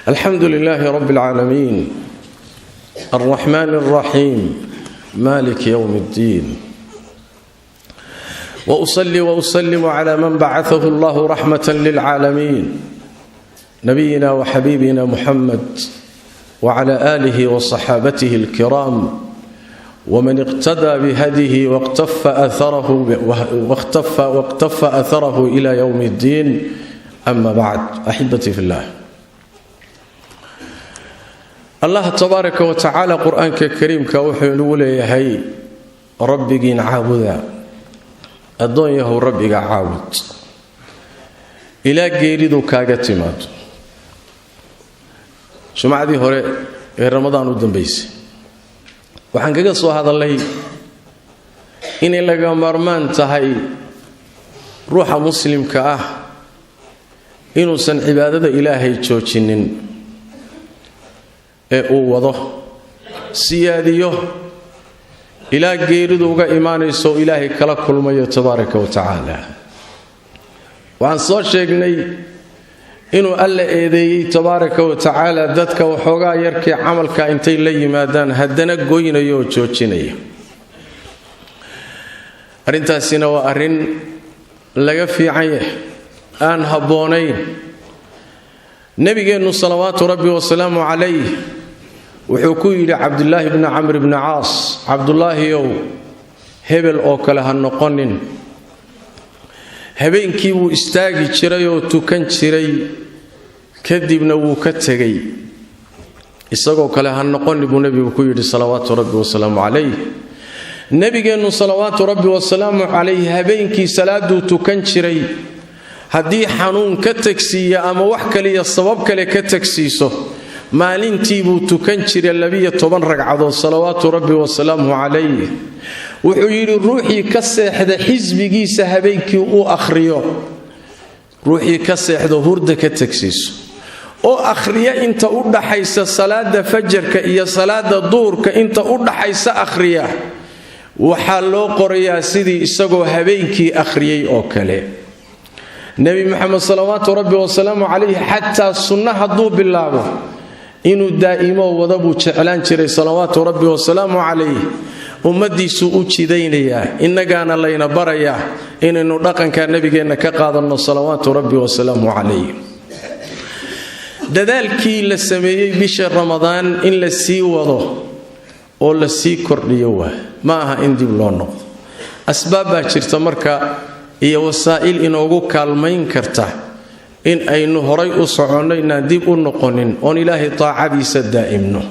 Alxamdu lilaahi rabi اlcaalamiin, alraxmaan اlraxiim, maliki ywm اddiin, wأصlي وأsلm clى man bacaثh allah raxmaة lilcaalamiin, nabiyina wxabibina muxamed wclى آlih وصxaabatih اlkiram wman iqtada bihadyihi wاqtafa atharahu ila ywm اddiin. Ama bacd, axibatii fi llah, Allah tabaaraka wa tacaala Qur-aanka kariimka wuxuu inagu leeyahay: "Rabbigiin caabuda, addoon yahow, Rabbiga caabud ilaa geeridu kaaga timaado." Jumcadii hore ee Ramadaan u dambaysay waxaan kaga soo hadalnay inay laga maarmaan tahay ruuxa muslimka ah inuusan cibaadada Ilaahay joojinin ee uu wado, siyaadiyo ilaa geeridu uga imaanayso, Ilaahay kala kulmayo tabaaraka wa tacaala. Waxaan soo sheegnay inuu Alla eedeeyey tabaaraka wa tacaala dadka waxoogaa yarkii camalka intay la yimaadaan haddana goynaya oo joojinaya. Arrintaasina waa arrin laga fiican yahay, aan habboonayn. Nebigeennu salawaatu Rabbi wasalaamu calayh wuxuu ku yidhi Cabdulaahi bni Camr bni Caas: "Cabdulaahiyow, hebel oo kale ha noqonin. Habeenkii wuu istaagi jiray oo tukan jiray, kadibna wuu ka tegay. Isagoo kale ha noqoni," buu nebigu ku yidhi salawaatu Rabbi wasalaamu calayh. Nebigeennu salawaatu Rabbi wasalaamu calayh habeenkii salaaduu tukan jiray, haddii xanuun ka tegsiiya ama wax kaliya sabab kale ka tegsiiso, maalintii buu tukan jiray 12 ragcadood salawaatu Rabbi wasalaamuhu calayh. Wuxuu yidhi: "Ruuxii ka seexda xisbigiisa habeenkii uu akhriyo, ruuxii ka seexdo, hurda ka tegsiiso oo akhriya inta u dhaxaysa salaada fajarka iyo salaada duhurka, inta u dhaxaysa akhriya, waxaa loo qorayaa sidii isagoo habeenkii akhriyey oo kale." Nebi Maxamed salawaatu Rabbi wasalaamu calayh xataa sunno hadduu bilaabo, inuu daa'imo wada buu jeclaan jiray salawaatu Rabbi wasalaamu calayh. Ummadiisuu u jidaynayaa, innagaana layna barayaa inaynu dhaqanka nabigeenna ka qaadanno salawaatu Rabbi wasalaamu calayh. Dadaalkii la sameeyey bisha Ramadaan in la sii wado oo la sii kordhiyo waa, ma aha in dib loo noqdo. Asbaab baa jirta marka iyo wasaa'il inoogu kaalmayn karta in aynu horay u soconno, inaan dib u noqonin oon Ilaahay taacadiisa daa'imno.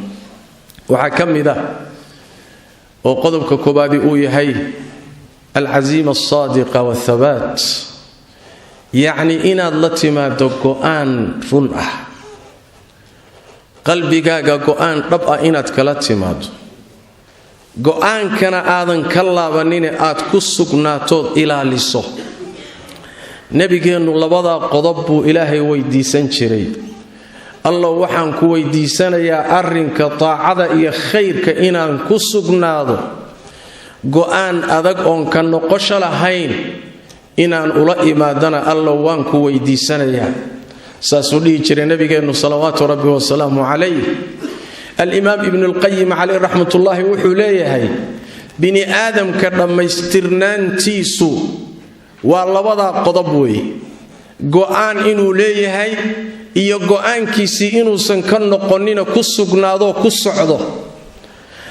Waxaa ka mid ah oo qodobka koobaadi uu yahay alcasiima alsaadiqa waathabaat, yacni inaad la timaado go'aan run ah, qalbigaaga go'aan dhab ah inaad kala timaado, go'aankana aadan ka laabanine aad ku sugnaatood ilaaliso. Nebigeennu labadaa qodob buu Ilaahay weydiisan jiray: "Allow, waxaan ku weydiisanayaa arrinka taacada iyo khayrka inaan ku sugnaado, go'aan adag oon ka noqosho lahayn inaan ula imaadana Allow waan ku weydiisanayaa." Saasuu dhihi jiray nabigeennu salawaatu Rabbi wasalaamu calayh. Alimaam Ibnulqayim caleyh raxmatullaahi wuxuu leeyahay: bini aadamka dhammaystirnaantiisu waa labadaa qodob weeye, go'aan inuu leeyahay iyo go'aankiisii inuusan ka noqonina ku sugnaadoo ku socdo.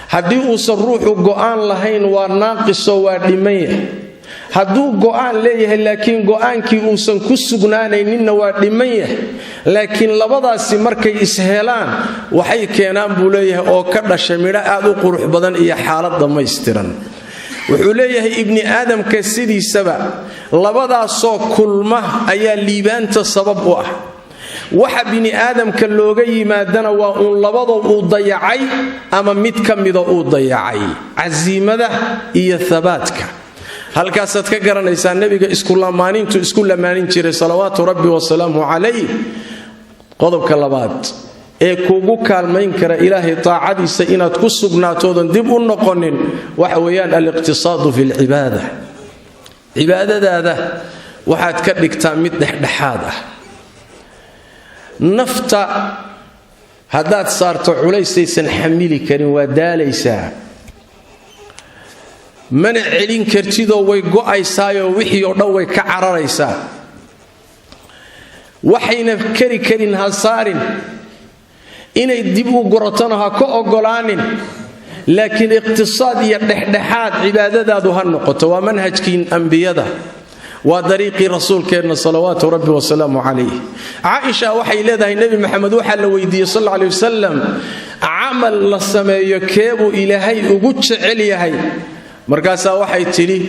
Haddii uusan ruuxu go'aan lahayn, waa naaqisoo waa dhiman yahay. Hadduu go'aan leeyahay laakiin go'aankii uusan ku sugnaanayninna, waa dhiman yahay. Laakiin labadaasi markay ishelaan, waxay keenaan, buu leeyahay, oo ka dhashay midho aad u qurux badan iyo xaalad dhammaystiran. Wuxuu leeyahay: ibni aadamka sidiisaba labadaasoo kulma ayaa liibaanta sabab u ah. Waxa bini aadamka looga yimaadana waa uun labadoo uu dayacay ama mid ka mida uu dayacay, casiimada iyo thabaadka. Halkaasaad ka garanaysaa nebiga iskulamaanintu isku lamaanin jiray salawaatu Rabbi wasalaamu calayh. Qodobka labaad ee kugu kaalmayn kara Ilaahay taacadiisa inaad ku sugnaatoodan dib u noqonin waxa weeyaan aliqtisaadu fi lcibaada. Cibaadadaada waxaad ka dhigtaa mid dhexdhexaad ah. Nafta Haddaad saarto culaysaysan xamili karin, waa daalaysaa, mana celin kartidoo way go'aysaayoo wixii oo dhan way ka cararaysaa. Waxayna kari karin ha saarin, inay dib u guratona ha ka ogolaanin, laakiin iqtisaad iyo dhexdhexaad cibaadadaadu ha noqoto. Waa manhajkii ambiyada, waa dariiqii rasuulkeenna salawaatu rabbi wasalaamu calayh. Caaisha waxay leedahay, Nebi Maxamed waxaa la weydiiyey sal aley wasalam, camal la sameeyo keebuu Ilaahay ugu jecel yahay? Markaasaa waxay tidhi,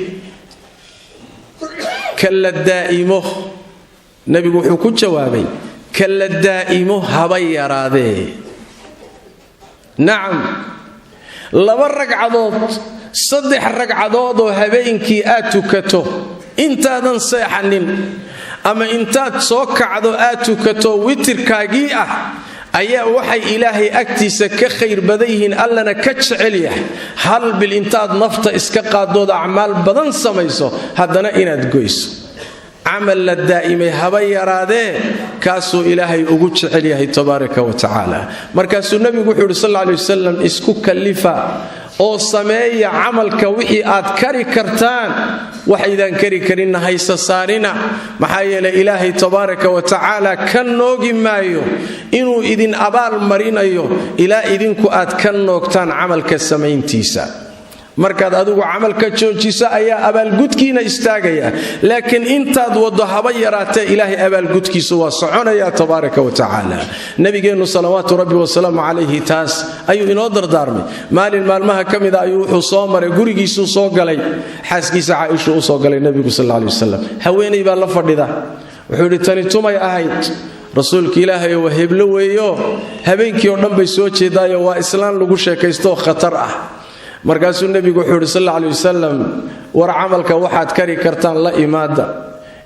kala daa'imo. Nebigu wuxuu ku jawaabay, kala daa'imo haba yaraadee. Nacam, 2 ragcadood, 3 ragcadoodoo habeenkii aad tukato intaadan seexanin, ama intaad soo kacdo aad tukato witirkaagii ah, ayaa waxay Ilaahay agtiisa ka khayr badan yihiin, Allana ka jecel yahay, hal bil intaad nafta iska qaadood acmaal badan samayso haddana inaad goyso. Camal la daa'imay haba yaraadee, kaasuu Ilaahay ugu jecel yahay tabaaraka wa tacaala. Markaasuu nebigu wuxuu yidhi sal alla aley wasalam, isku kallifa oo sameeya camalka wixii aad kari kartaan, waxaydaan kari karinna haysa saarina. Maxaa yeelay, Ilaahay tabaaraka wa tacaala ka noogi maayo inuu idin abaal marinayo ilaa idinku aad ka noogtaan camalka samayntiisa. Markaad adigu camalka joojiso ayaa abaalgudkiina istaagaya, laakiin intaad waddo haba yaraatee, Ilaahay abaalgudkiisu waa soconaya tabaaraka wa tacaala. Nabigeennu salawaatu rabbi wasalaamu calayhi taas ayuu inoo dardaarmay. Maalin maalmaha ka mida ayuu wuxuu soo maray gurigiisuu soo galay, xaaskiisa Caaishuu u soo galay nebigu sal aley wasalam. Haweeney baa la fadhida. Wuxuu yidhi, tani tumay ahayd? Rasuulka Ilaahay, waa heblo weeyo, habeenkii oo dhan bay soo jeedaayo, waa islaan lagu sheekaystooo khatar ah. Markaasuu nebigu wuxuu yidhi sal alla aley wasalam, war camalka waxaad kari kartaan la imaada.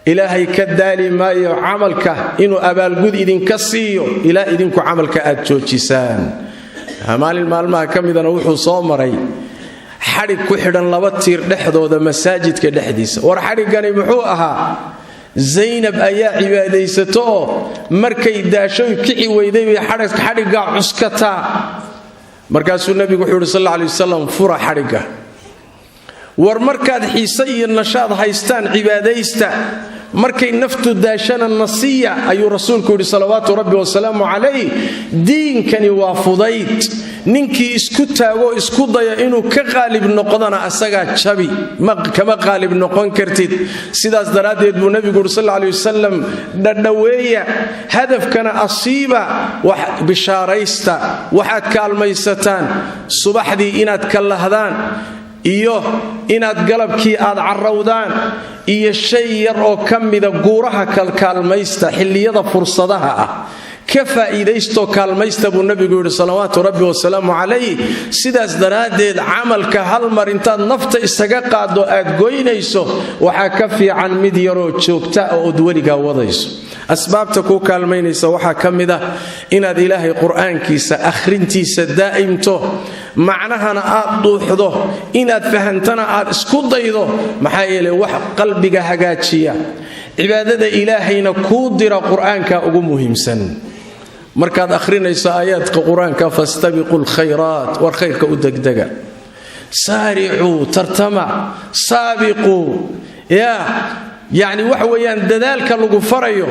Ilaahay ka daali maayo camalka inuu abaalgud idinka siiyo ilaa idinku camalka aad joojisaan. Maalin maalmaha ka midana wuxuu soo maray xadhig ku xidhan laba tiir dhexdooda masaajidka dhexdiisa. War xadhiggani muxuu ahaa? Zaynab ayaa cibaadaysato oo markay daashoy kici weyday bay xadhiggaa cuskataa. Markaasuu nebigu wuxuu yidhi sal alla aley wasalam, fura xadhigga. War markaad xiise iyo nashaad haystaan cibaadaysta, markay naftu daashana nasiya, ayuu rasuulku yidhi salawaatu rabbi wasalaamu calayh. Diinkani waa fudayd. Ninkii isku taagoo isku daya inuu ka qaalib noqdona asagaa jabi, kama qaalib noqon kartid. Sidaas daraaddeed buu nebigu yidhi sal aley wasalam, dhadhaweeya hadafkana, asiiba, wax bishaaraysta. Waxaad kaalmaysataan subaxdii inaad kallahdaan iyo inaad galabkii aad carrowdaan iyo shay yar oo ka mida guuraha kalkaalmaysta. Xilliyada fursadaha ah ka faa'iidaystoo kaalmaysta, buu nebigu yidhi salawaatu rabbi wasalaamu calayh. Sidaas daraaddeed, camalka hal mar intaad nafta isaga qaaddo aad goynayso waxaa ka fiican mid yaroo joogta oo ood weligaa wadayso. Asbaabta kuu kaalmaynaysa waxaa ka mid ah inaad Ilaahay qur'aankiisa akhrintiisa daa'imto, macnahana aad dhuuxdo, inaad fahantana aad isku daydo. Maxaa yeelay, wax qalbiga hagaajiya, cibaadada Ilaahayna kuu dira, qur'aanka ugu muhiimsan. Markaad akhrinayso aayaadka qur-aanka, fastabiqu lkhayraat, war khayrka u degdega, saaricuu, tartama, saabiquu, yaa yacni waxa weeyaan dadaalka lagu farayo.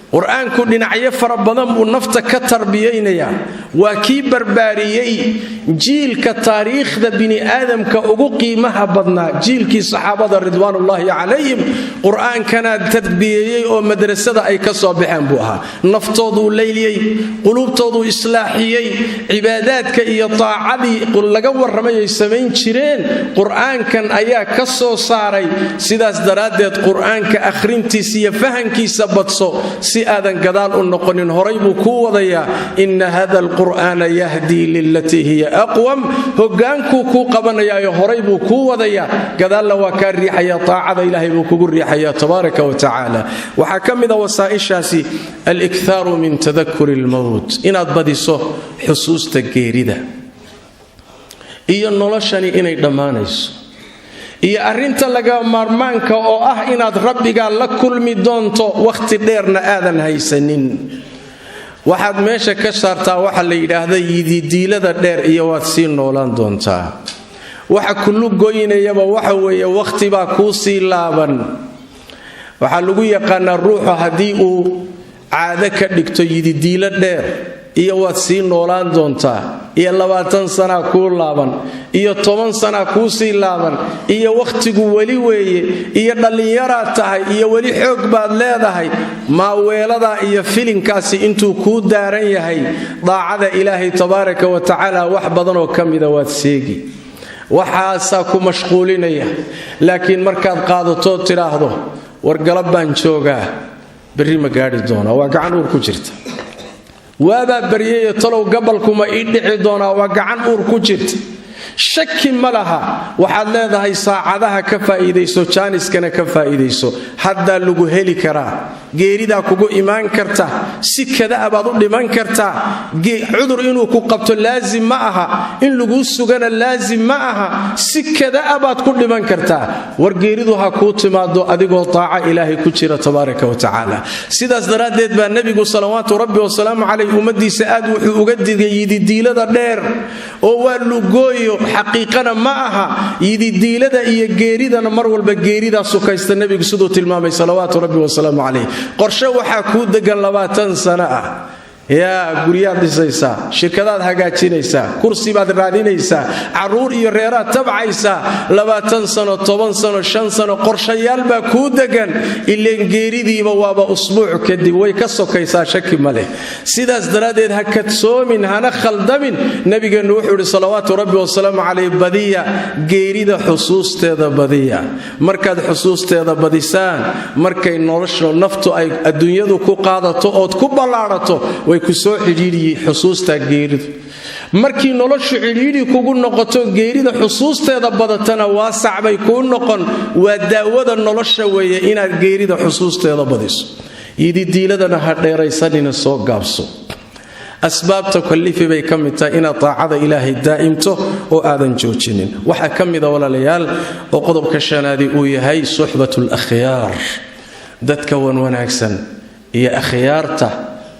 Qur-aanku dhinacyo fara badan buu nafta ka tarbiyaynayaa. Waa kii barbaariyey jiilka taariikhda bini aadamka ugu qiimaha badnaa, jiilkii saxaabada ridwaanullaahi calayhim. Qur-aankana tarbiyeeyey oo madrasada ay ka soo baxeen buu ahaa. Naftooduu layliyey, quluubtooduu islaaxiyey, cibaadaadka iyo taacadii laga warramayay samayn jireen qur-aankan ayaa ka soo saaray. Sidaas daraaddeed, qur-aanka akhrintiisa iyo fahankiisa badso si aadan gadaal u noqonin. Horay buu kuu wadayaa. Ina hada alqur'aana yahdii lilatii hiya aqwam. Hogaankuu kuu qabanayaayo horay buu kuu wadayaa, gadaalna waa kaa riixaya, taacada Ilaahay buu kugu riixaya tabaaraka wa tacaala. Waxaa ka mid a wasaa'ishaasi alikhaaru min tadakuri lmowt, inaad badiso xusuusta geerida iyo noloshani inay dhammaanayso, iyo arrinta laga maarmaanka oo ah inaad Rabbigaa la kulmi doonto, wakhti dheerna aadan haysanin. Waxaad meesha ka saartaa waxa la yidhaahda yididiilada dheer iyo waad sii noolaan doontaa. Waxa kullu goynayaba waxa weeye waqhtibaa kuu sii laaban. Waxaa lagu yaqaanaa ruuxu haddii uu caado ka dhigto yididiilo dheer iyo waad sii noolaan doontaa iyo 20 sanaa kuu laaban iyo 10 sanaa kuu sii laaban iyo wakhtigu weli weeye iyo dhallinyaraad tahay iyo weli xoog baad leedahay, maaweeladaa iyo filinkaasi intuu kuu daaran yahay daacada Ilaahay tabaaraka wa tacaala wax badanoo ka mida waad seegi, waxaasaa ku mashquulinaya. Laakiin markaad qaadatood tidhaahdo war galab baan joogaa, berri ma gaadhi doonaa, waa gacan uur ku jirta. Waabaa baryayo talow gabalkuma ii dhici doonaa, waa gacan uur ku jirta. Shaki ma laha, waxaad leedahay saacadaha ka faa'iidayso, jaaniskana ka faa'iidayso. Haddaa lagu heli karaa, geeridaa kugu imaan karta, si kadaa baad u dhiman kartaa. Cudur inuu ku qabto laasim ma aha, in laguu sugana laasim ma aha, si kadaa baad ku dhiman kartaa. War geeridu ha kuu timaado adigoo taaca Ilaahay ku jira tabaaraka wa tacaala. Sidaas daraaddeed baa nebigu salawaatu rabbi wasalaamu calayh ummadiisa aad wuxuu uga digay yididiilada dheer oo waa lugooyo, xaqiiqana ma aha. Yididiilada iyo geeridana mar walba geeridaa sukaysta, nebigu siduu tilmaamay salawaatu rabbi wasalaamu calayh. Qorshe waxaa kuu degan 20 sano ah, yaa guryaad dhisaysaa, shirkadaad hagaajinaysaa, kursi baad raadinaysaa, carruur iyo reeraad tabcaysaa. 20 sano, 10 sano, 5 sano, qorshayaal baa kuu degan. Ileen geeridiiba waaba usbuuc kadib, way ka sokaysaa, shaki ma leh. Sidaas daraaddeed ha kadsoomin, hana khaldamin. Nabigeennu wuxuu idhi salawaatu rabbi wasalaamu calayh, badiya geerida xusuusteeda, badiya. Markaad xusuusteeda badisaan, markay noloshu naftu ay adduunyadu ku qaadato ood ku ballaadhato, way ku soo cidhiidhiyi xusuustaa geeridu. Markii noloshu cidhiidhi kugu noqoto, geerida xusuusteeda badatana, waasac bay kuu noqon. Waa daawada nolosha weeye inaad geerida xusuusteeda badiso. Yididiiladana ha dheeraysanina, soo gaabso. Asbaabta kallifi bay ka mid tahay inaad taacada Ilaahay daa'imto oo aadan joojinin. Waxaa ka mida, walaalayaal, oo qodobka shanaadi uu yahay suxbat alakhyaar, dadka wanwanaagsan iyo akhyaarta,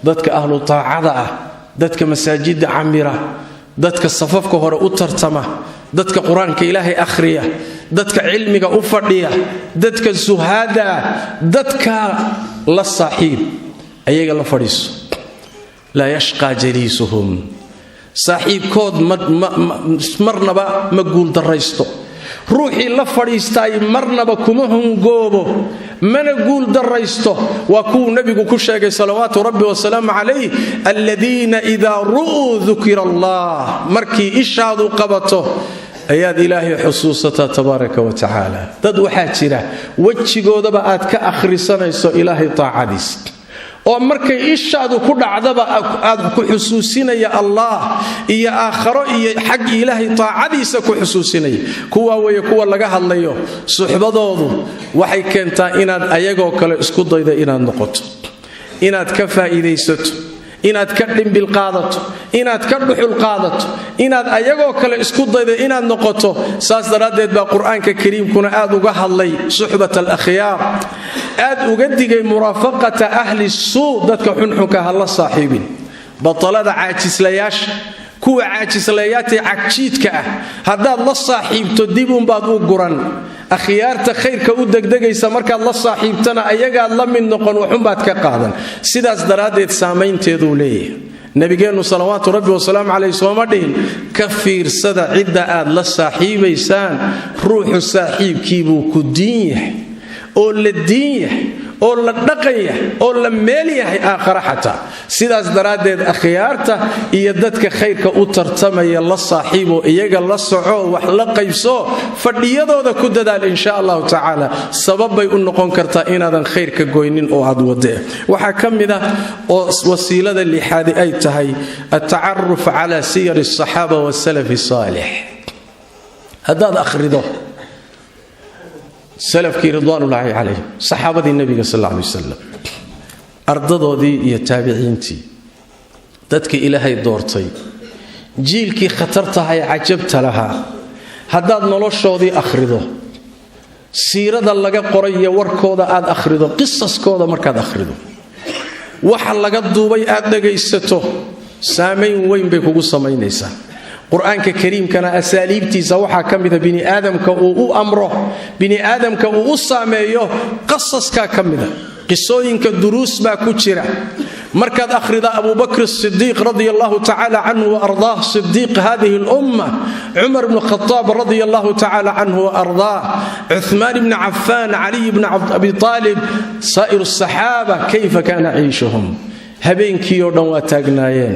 dadka ahlu taacada ah, dadka masaajidda camira, dadka safafka hore u tartama, dadka Qur-aanka Ilaahay akhriya, dadka cilmiga u fadhiya, dadka suhaada ah, dadka la saaxiib, ayaga la fadhiiso. Laa yashqaa jaliisuhum, saaxiibkood marnaba ma guuldarraysto. Ruuxii la fadhiistaay marnaba kuma hungoobo, mana guuldarraysto. Waa kuwuu nebigu ku sheegay salawaatu rabbi wasalaamu calayh, aladiina idaa ru'uu dukira Allah. Markii ishaadu qabato ayaad Ilaahay xusuusataa tabaaraka wa tacaala. Dad waxaa jira wejigoodaba aad ka akhrisanayso Ilaahay taacadiis, oo markay ishaadu ku dhacdaba aad ku xusuusinaya Allah iyo aakharo iyo xag Ilaahay taacadiisa ku xusuusinaya. Kuwaa weeye kuwa laga hadlayo. Suxbadoodu waxay keentaa inaad ayagoo kale isku daydo inaad noqoto, inaad ka faa'iidaysato, inaad ka dhimbil qaadato, inaad ka dhuxul qaadato, inaad ayagoo kale isku daydo inaad noqoto. Saas daraaddeed baa Qur-aanka kariimkuna aad uga hadlay suxbat alakhyaar, aad uga digay muraafaqata ahli suu, dadka xunxunka ha la saaxiibin, batalada, caajislayaasha, kuwa caajislayaatee cagjiidka ah haddaad la saaxiibto dib unbaad u guran. Akhyaarta khayrka u degdegaysa markaad la saaxiibtana ayagaad la mid noqon, waxunbaad ka qaadan. Sidaas daraaddeed saamaynteeduu leeyahay. Nabigeennu salawaatu rabbi wasalaamu caleyh sooma dhihin ka fiirsada cidda aad la saaxiibaysaan? Ruuxu saaxiibkiibuu ku diin yahay oo la diin yahay oo la dhaqan yahay oo la meel yahay aakhara xataa. Sidaas daraaddeed akhyaarta iyo dadka khayrka u tartamaya la saaxiibo, iyaga la soco, wax la qaybso, fadhiyadooda ku dadaal, insha allahu tacaala. Sabab bay u noqon kartaa inaadan khayrka goynin oo aad wadee. Waxaa ka mid ah oo wasiilada lixaadi ay tahay altacaruf cala siyar asaxaaba wasalafi saalix. Haddaad akhrido salafkii ridwaanullaahi calayhim, saxaabadii nebiga sal alla alay wasalam, ardadoodii iyo taabiciintii, dadkii Ilaahay doortay, jiilkii khatartahay cajabta lahaa, haddaad noloshoodii akhrido, siirada laga qoray iyo warkooda aad akhrido, qisaskooda markaad akhrido, Waxa laga duubay aad dhagaysato, saamayn weyn bay kugu samaynaysaa. Qur-aanka kariimkana asaaliibtiisa waxaa ka mida bini aadamka uu u amro, bini aadamka uu u saameeyo, qasaskaa ka mida, qisooyinka duruus baa ku jira. Markaad akhrida Abubakr Sidiiq radia allahu tacala canhu wa ardaah, sidiiq hadihi lumma, Cumar bnu Khataab radia allahu tacala canhu wa ardaah, Cuhmaan bni Cafaan, Caliy bni Abi Aalib, saa'ir asaxaaba, kayfa kaana ciishuhum? Habeenkii oo dhan waa taagnaayeen,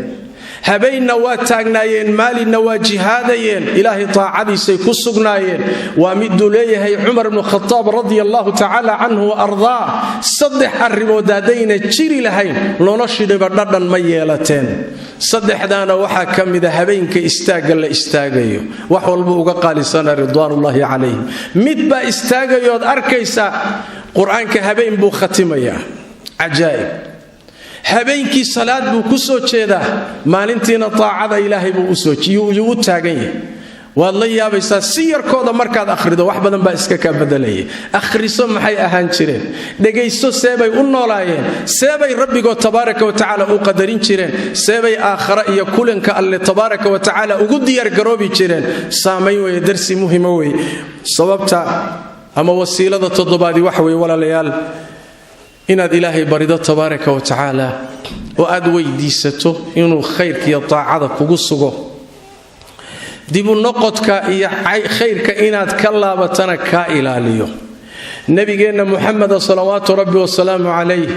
habeenna waa taagnaayeen, maalinna waa jihaadayeen, Ilaahay taacadiisay ku sugnaayeen. Waa miduu leeyahay Cumar bnu Khataab radia allahu tacaala canhu wa ardaa: saddex arrimood haddayna jiri lahayn, noloshiiba dhadhan ma yeelateen. Saddexdaana waxaa ka mida habeenka istaagga la istaagayo, wax walba uga qaalisana, ridwaanullaahi calayhim. Mid baa istaagayood arkaysa, Qur-aanka habeen buu khatimayaa, cajaa'ib. Habeenkii salaad buu ku soo jeedaa, maalintiina taacada Ilaahay buu yuu u taagan yahay. Waad la yaabaysaa si yarkooda markaad akhrido, wax badan baa iska kaa bedelaya. Akhriso maxay ahaan jireen, dhegayso seebay u noolaayeen, seebay rabbigood tabaaraka wa tacaala u qadarin jireen, seebay aakhara iyo kulanka Alle tabaaraka wa tacaala ugu diyaargaroobi jireen. Saamayn weeye, darsi muhima weeye. Sababta ama wasiilada toddobaadi waxa weeye, walaalayaal, inaad Ilaahay barido tabaaraka wa tacaala oo aad weydiisato inuu khayrka iyo taacada kugu sugo, dibu noqodka iyo khayrka inaad ka laabatana kaa ilaaliyo. Nabigeenna Muxameda salawaatu rabbi wasalaamu calayh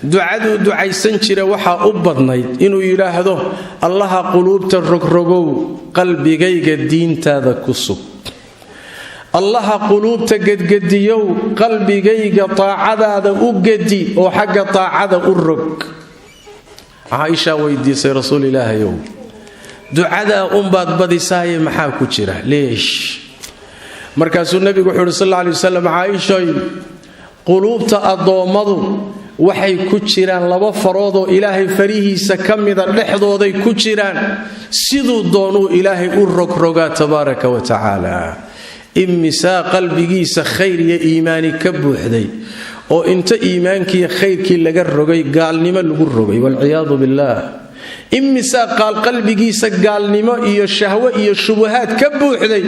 ducaduu ducaysan jira waxaa u badnayd inuu yidhaahdo: "Allaha quluubta rogrogow, qalbigayga diintaada ku sug. Allaha quluubta gedgediyow, qalbigayga taacadaada u gedi oo xagga taacada u rog." Caaishaa weydiisay: "Rasuul Ilaahayow, ducadaa unbaad badisaaye, maxaa ku jira? Leesh?" Markaasuu nebigu wuxuu uhi sal alla alay wasalam: "Caaishoy, quluubta addoommadu waxay ku jiraan laba faroodoo Ilaahay farihiisa ka mida dhexdooday ku jiraan. Siduu doonuu Ilaahay u rogrogaa tabaaraka wa tacaala." Imisaa qalbigiisa khayr iyo iimaani ka buuxday oo inta iimaankiiyo khayrkii laga rogay, gaalnimo lagu rogay, walciyaadu billaah? Imisaa qaal qalbigiisa gaalnimo iyo shahwo iyo shubahaad ka buuxday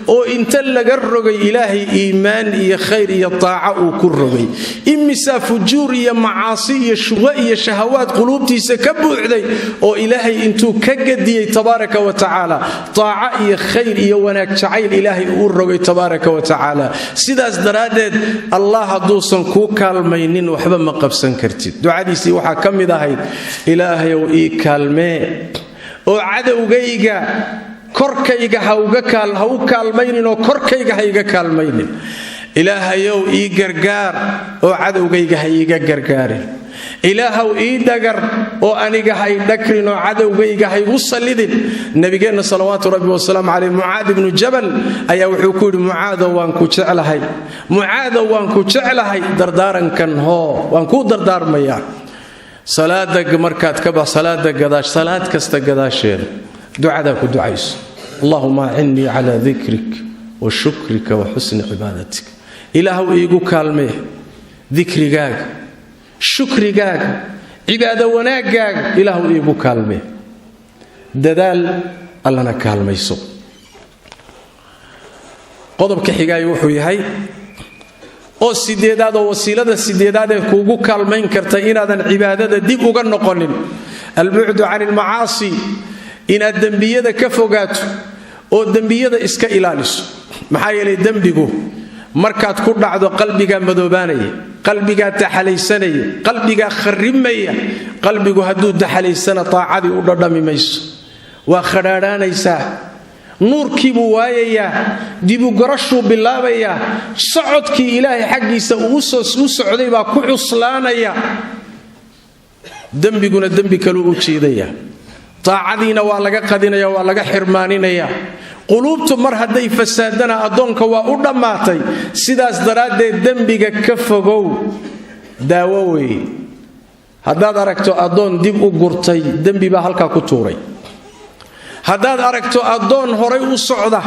oo inta laga rogay, Ilaahay iimaan iyo khayr iyo taaco uu ku rogay? Imisaa fujuur iyo macaasi iyo shubho iyo shahawaad quluubtiisa ka buuxday oo Ilaahay intuu ka gadiyey tabaaraka wa tacaala, taaco iyo khayr iyo wanaag jacayl Ilaahay uu rogay tabaaraka wa tacaala? Sidaas daraaddeed, Allah hadduusan kuu kaalmaynin, waxba ma qabsan kartid. Ducadiisii waxaa ka mid ahayd: "Ilaahayow, ii kaalmee oo cadowgayga korkayga ha u kaalmaynin oo korkayga ha iga kaalmaynin. Ilaahayow, ii gargaar oo cadowgayga ha iiga gargaarin. Ilaahow, ii dhagar oo aniga ha i dhagrin oo cadowgayga ha igu sallidin." Nabigeenna salawaatu rabbi wasalaamu caleyh Mucaad ibnu Jabal ayaa wuxuu ku yidhi: "Mucaadow, waan ku jeclahay. Mucaadow, waan ku jeclahay. Dardaarankan hoo, waan kuu dardaarmayaa. Salaada markaad ka bax, salaada gadaash, salaad kasta gadaasheeda ducadaa ku ducayso: Allahuma acinnii calaa dikrik wa shukrika wa xusni cibaadatik. Ilaahow, iigu kaalmee dikrigaaga, shukrigaaga, cibaado wanaaggaaga. Ilaahow, iigu kaalmee." Dadaal, Allana kaalmayso. Qodobka xigaayo wuxuu yahay oo sideedaad, oo wasiilada sideedaad ee kuugu kaalmayn karta inaadan cibaadada dib uga noqonin: albucdu can ilmacaasi, inaad dembiyada ka fogaato oo dembiyada iska ilaaliso. Maxaa yeelay, dembigu markaad ku dhacdo, qalbigaa madoobaanaya, qalbigaa daxalaysanaya, qalbigaa kharrimaya. Qalbigu hadduu daxalaysana, taacadii u dhadhami mayso, waa khadhaadhaanaysaa, nuurkiibuu waayayaa, dibugarashuu bilaabayaa, socodkii Ilaahay xaggiisa uu u socday baa ku cuslaanaya. Dembiguna dembi kaluu u jiidaya, taacadiina waa laga qadinaya, waa laga xirmaaninaya. Quluubtu mar hadday fasaadana, addoonka waa u dhammaatay. Sidaas daraaddeed, dembiga ka fogow daawo weeye. Haddaad aragto addoon dib u gurtay, dembi baa halkaa ku tuuray. Haddaad aragto addoon horay u socda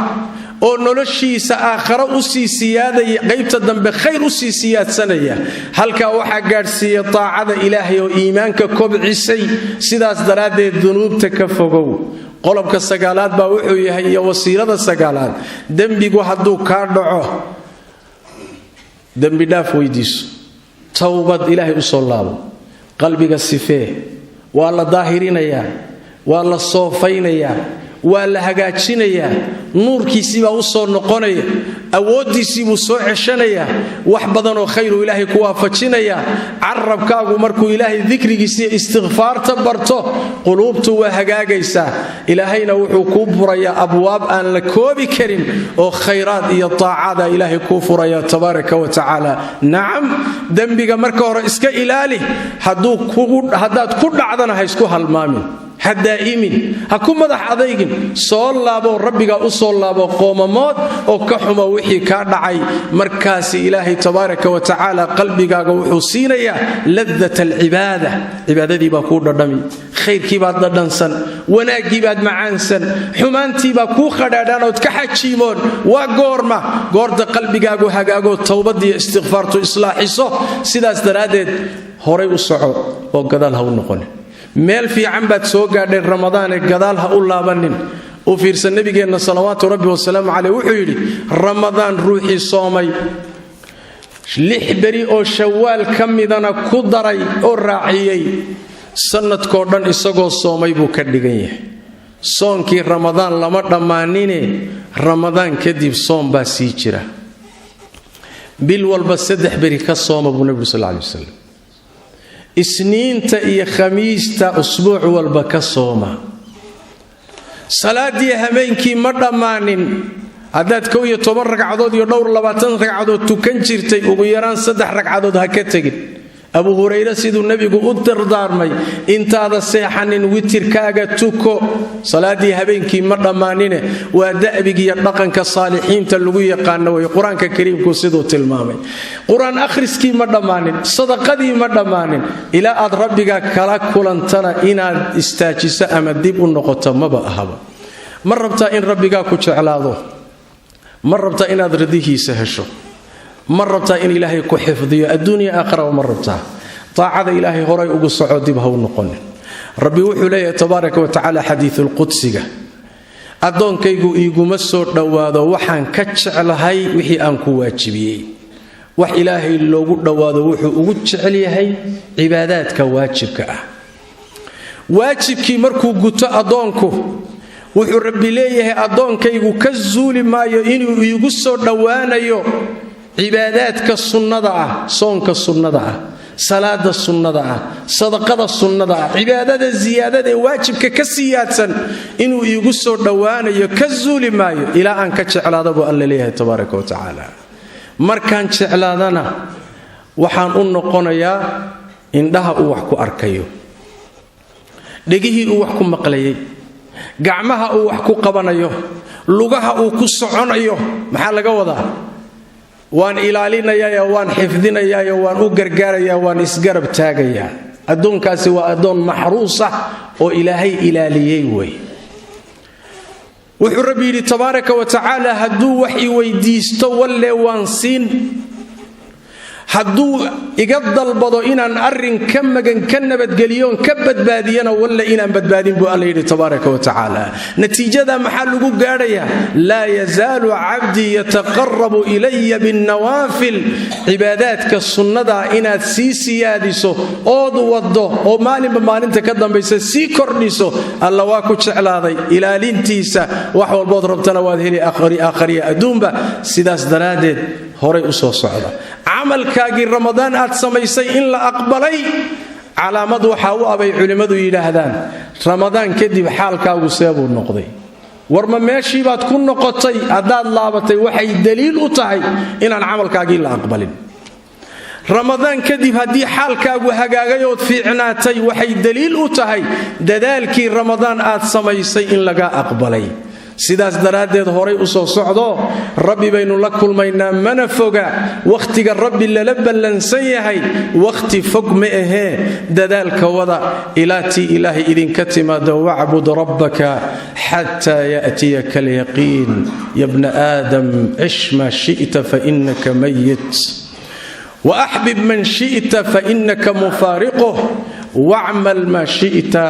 Oo noloshiisa aakharo usii siyaadaya, qaybta dambe khayr usii siyaadsanaya. Halkaa waxaa gaadhsiiyey taacada Ilaahay oo iimaanka kobcisay. Sidaas daraaddeed dunuubta ka fogow. Qodobka sagaalaad baa wuxuu yahay, iyo wasiilada sagaalaad, dembigu hadduu kaa dhaco, dembidhaaf weydiiso, towbad Ilaahay u soo laabo, qalbiga sifee. Waa la daahirinayaa, waa la soofaynayaa, waa la hagaajinayaa, nuurkiisiibaa u soo noqonaya, awooddiisiibuu soo ceshanayaa, wax badanoo khayruu Ilaahay ku waafajinayaa. Carabkaagu markuu Ilaahay dikrigiisiiyo istikfaarta barto, quluubtu waa hagaagaysaa. Ilaahayna wuxuu kuu furayaa abwaab aan la koobi karin oo khayraad iyo taacada Ilaahay kuu furaya, tabaaraka wa tacaala. Nacam, dembiga marka hore iska ilaali. Haddaad ku dhacdana, ha isku halmaamin, ha daa'imin, ha ku madax adaygin. Soo laabo, Rabbigaa u soo laabo, qoomamood oo ka xumo wixii kaa dhacay. Markaasi Ilaahay tabaaraka wa tacaala qalbigaaga wuxuu siinayaa ladat alcibaada. Cibaadadii baa kuu dhadhami, khayrkii baad dhadhansan, wanaaggii baad macaansan, xumaantii baa kuu qadhaadhaan ood ka xajiimoon. Waa goorma? Goorta qalbigaagu hagaagoo towbadiiyo istikfaartu islaaxiso. Sidaas daraaddeed horay u soco oo gadaal ha u noqonin. Meel fiican baad soo gaadhay Ramadaane, gadaal ha u laabanin. U fiirsan, nabigeenna salawaatu rabbi wasalaamu caleyh wuxuu yidhi: Ramadaan ruuxii soomay, 6 beri oo Shawaal ka midana ku daray oo raaciyey, sannadkoo dhan isagoo soomay buu ka dhigan yahay. Soonkii Ramadaan lama dhammaanine, Ramadaan kadib soom baa sii jira. Bil walba 3 beri ka sooma buu nebigu sal lay wasalam. Isniinta iyo Khamiista usbuuc walba ka sooma. Salaadii hameenkii ma dhammaanin. Haddaad 11 ragcadood iyo dhowr 20 ragcadood tukan jirtay, ugu yaraan 3 ragcadood ha ka tegin. Abu Hurayre siduu nebigu u dardaarmay, intaada seexanin witirkaaga tuko. Salaadii habeenkii ma dhammaanine, waa da'bigiiyo dhaqanka saalixiinta lagu yaqaano wey, Qur-aanka Kariimku siduu tilmaamay. Qur-aan akhriskii ma dhammaanin, sadaqadii ma dhammaanin. Ilaa aad Rabbiga kala kulantana inaad istaajiso ama dib u noqoto maba ahaba. Ma rabtaa in Rabbigaa ku jeclaado? Ma rabtaa inaad ridihiisa hesho? Ma rabtaa in Ilaahay ku xifdiyo adduunya aakharaba? Ma rabtaa? Taacada Ilaahay horay ugu soco, dib ha u noqonin. Rabbi wuxuu leeyahay tabaaraka wa tacaala xadiisulqudsiga: "Addoonkaygu iiguma soo dhowaado waxaan ka jeclahay wixii aan ku waajibiyey." Wax Ilaahay loogu dhowaado wuxuu ugu jecel yahay cibaadaadka waajibka ah. Waajibkii markuu guto addoonku, wuxuu Rabbi leeyahay: "Addoonkaygu ka zuuli maayo inuu iigu soo dhowaanayo cibaadaadka sunnada ah, soonka sunnada ah, salaada sunnada ah, sadaqada sunnada ah, cibaadada siyaadada ee waajibka ka siyaadsan inuu iigu soo dhowaanayo ka zuuli maayo ilaa aan ka jeclaada," buu Alla leeyahay tabaaraka wa tacaala. "Markaan jeclaadana, waxaan u noqonayaa indhaha uu wax ku arkayo, dhegihii uu wax ku maqlayay, gacmaha uu wax ku qabanayo, lugaha uu ku soconayo." Maxaa laga wadaa? Waan ilaalinayaayo, waan xifdinayaayo, waan u gargaarayaa, waan isgarab taagayaa. Addoonkaasi waa addoon maxruus ah oo Ilaahay ilaaliyey wey. Wuxuu Rabbi yidhi tabaaraka wa tacaala: "Hadduu wax i weydiisto, walle waan siin. Hadduu iga dalbado inaan arrin ka magan, ka nabadgeliyoon ka badbaadiyana, walle inaan badbaadin," buu Alla yidhi tabaaraka wa tacaala. Natiijada maxaa lagu gaadhayaa? "Laa yazaalu cabdii yataqarabu ilaya binnawaafil." Cibaadaadka sunnada inaad sii siyaadiso ood waddo oo maalinba maalinta ka dambaysa sii kordhiso, Alla waa ku jeclaaday. Ilaalintiisa wax walbood rabtana waad heli, aakhariya adduunba. Sidaas daraaddeed horay u soo socda. Camalkaagii Ramadaan aad samaysay in la aqbalay calaamad waxaa u abay culimmadu yidhaahdaan: Ramadaan kadib xaalkaagu seebuu noqday? War ma meeshiibaad ku noqotay? Haddaad laabatay, waxay daliil u tahay inaan camalkaagii la aqbalin. Ramadaan kadib haddii xaalkaagu hagaagay ood fiicnaatay, waxay daliil u tahay dadaalkii Ramadaan aad samaysay in laga aqbalay. Sidaas daraaddeed horay u soo socdo, Rabbi baynu la kulmaynaa, mana foga wakhtiga Rabbi lala ballansan yahay, wakhti fog ma ahee. Dadaalka wada ilaa tii Ilaahay idinka timaado. Wacbud rabbaka xataa ya'tiyaka alyaqiin. Ya bna aadam, cish maa shi'ta fainaka mayit, waaxbib man shi'ta fainaka mufaariquh, wacmal maa shi'ta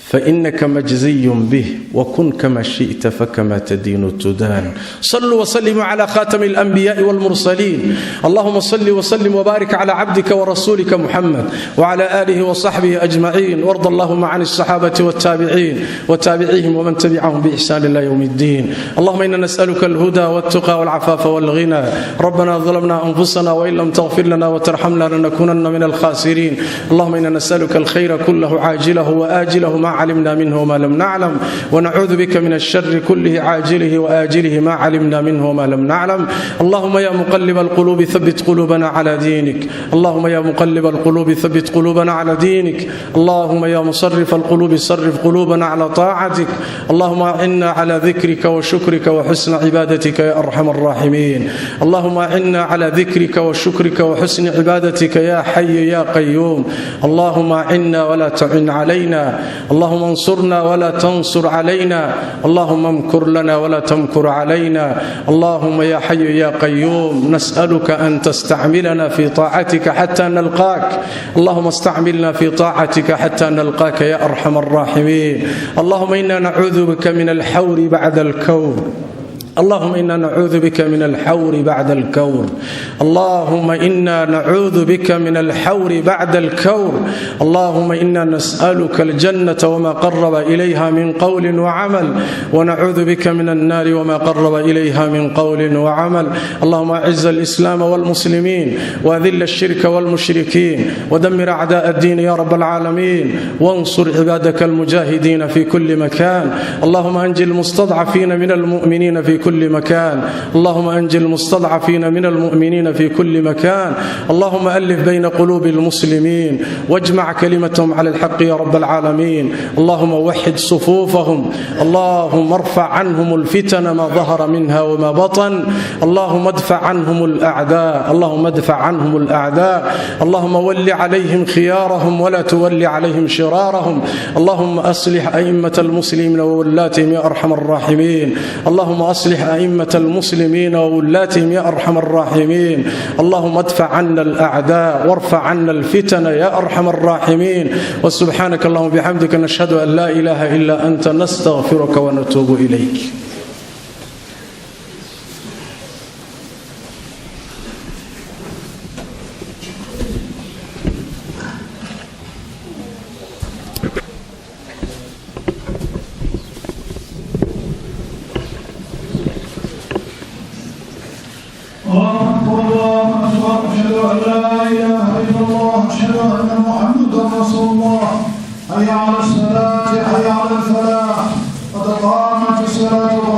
fainaka majziyun bih, wakun kama shi'ta fakama tadiinu tudaan. Saluu wslimuu cla khatami alanbiyaءi wاlmursaliin. Allahuma salli wslim wbaarik cla cabdika wrasuulika muxamed wcla alihi wصaxbihi ajmaciin, warda allahuma can الصaxaabati wاltaabiciin wtaabicihim wman tabicahum bإxsan ila ywm اddiin. Allahuma ina nasأluka alhuda wاltuqa wاlcafaafa wاlghina. Rabbana ظlamna anfusana wain lam tغfir lana wtarxamna lanakunana min alkhasiriin. Allahuma ina nasأluka alkhayra kulah caajilah waajilah ma علمنا منه وما لم نعلم، ونعوذ بك من الشر كله عاجله وآجله ما علمنا منه وما لم نعلم. اللهم يا مقلب القلوب ثبت قلوبنا على دينك. اللهم يا مقلب القلوب ثبت قلوبنا على دينك. اللهم يا مصرف القلوب صرف قلوبنا على طاعتك. اللهم أعنا على ذكرك وشكرك وحسن عبادتك يا أرحم الراحمين. اللهم أعنا على ذكرك وشكرك وحسن عبادتك يا حي يا قيوم. اللهم أعنا ولا تعن علينا. اللهم انصرنا ولا تنصر علينا. اللهم امكر لنا ولا تمكر علينا. اللهم يا حي يا قيوم، نسألك أن تستعملنا في طاعتك حتى نلقاك. اللهم استعملنا في طاعتك حتى نلقاك يا أرحم الراحمين. اللهم إنا نعوذ بك من الحور بعد الكور. اللهم إنا نعوذ بك من الحور بعد الكور. اللهم إنا نعوذ بك من الحور بعد الكور. اللهم إنا نسألك الجنة وما قرب إليها من قول وعمل، ونعوذ بك من النار وما قرب إليها من قول وعمل. اللهم أعز الإسلام والمسلمين، وأذل الشرك والمشركين، ودمر أعداء الدين يا رب العالمين، وانصر عبادك المجاهدين في كل مكان. اللهم أنجي المستضعفين من المؤمنين في كل مكان. اللهم أنجي المستضعفين من المؤمنين في كل مكان. اللهم ألف بين قلوب المسلمين واجمع كلمتهم على الحق يا رب العالمين. اللهم وحد صفوفهم. اللهم ارفع عنهم الفتن ما ظهر منها وما بطن. اللهم ادفع عنهم الأعداء. اللهم ادفع عنهم الأعداء. اللهم ول عليهم خيارهم ولا تول عليهم شرارهم. اللهم أصلح أئمة المسلمين وولاتهم يا أرحم الراحمين. اللهم أصلح أئمة المسلمين وولاتهم يا أرحم الراحمين. اللهم ادفع عنا الأعداء وارفع عنا الفتن يا أرحم الراحمين. وسبحانك اللهم بحمدك، نشهد أن لا إله إلا أنت، نستغفرك ونتوب إليك. الله أكبر، الله أكبر، أشهد أن لا إله إلا الله، أشهد أن محمدا رسول الله. حي على الصلاة، حي على الفلاح، قد قامت الصلاة.